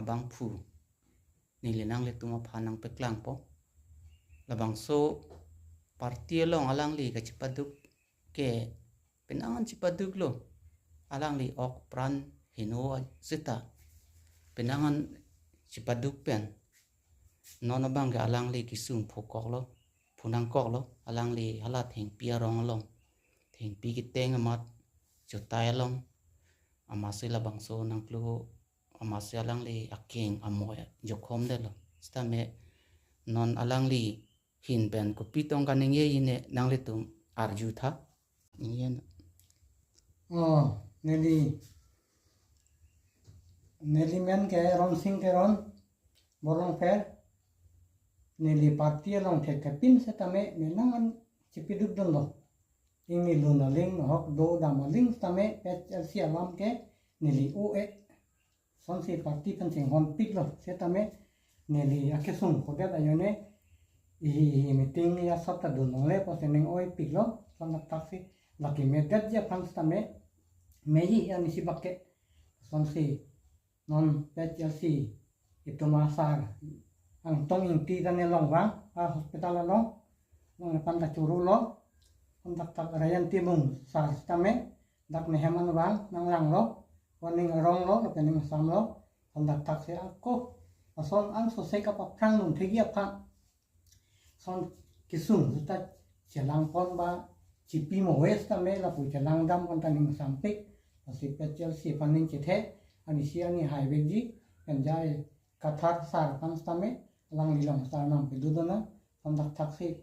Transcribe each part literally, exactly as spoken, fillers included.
bangphu neli nanglitum aphan nangpaklangpo. Labangso party along alangli kachipaduk ke penang an chipaduklo. Alangli ok pran heno seta penang an chipaduk pen non abang ke alangli kesung phokoklo, phunangkoklo, alangli hala thengpi arong along, thengpi keteng amat, chotai along, amatsi labangso nangklu, amatsi alangli akeng amoi jokhomdetlo. Sitame non alangli ahin pen kopi tong kaningje ine nanglitum arjutha. Ingjen. Oh, neli, neli men ke Ronsing Teron, Borlongpher, neli party along thekthe pin sitame penang an chipidukdunlo. Ingni lun aling, hok do dam aling sitame P H L C alam ke neli o-e. Lasonsi party pen chinghonpiklo, sitame neli akesung kodet ayone, ihi ihi meeting ya sap ta dun longle pusi ning oi piklo, lason thakthaksi lake medetji aphan sitame meji anisi bak ke. Lasonsi non P H L C itum asar Angtong Ingti ta ne longvang, a hospital along, non aphan ta churulo, lason thakthak Rayan Timung sar sitame dak nehem an vang nanglanglo, lapen ning aronglo, lapen ning asamlo, lason thakthaksi ako ason ansose kapaphrangdun thekji aphan, lason kesung seta chelangpon ba chipi mo wes tame lapu chelangdam pon ta ning asampik, lasi P H L C aphan ning chethe, anisi ani highway ji, penjai Kathar sar aphan sitame alangli along sar nangpidudun, lason thakthaksi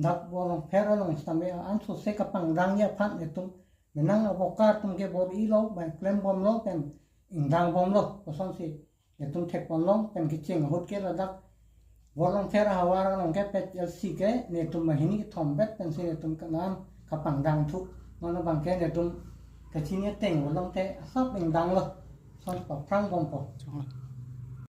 dak Borlongpher along sitame ansose kapangdangji aphan itum penang abokar atum ke bor-ilo, bai klembomlo pen ingdangbomlo, lasonsi itum thekponlong pen kecheng ahut ke ladak Borlongpher ahavar along ke P H L C ke netum banghini kethom bet pensi netum kanam kapangdang thu. Non abang ke netum kachini ateng along te asap ingdanglo, lason paphrang bompo.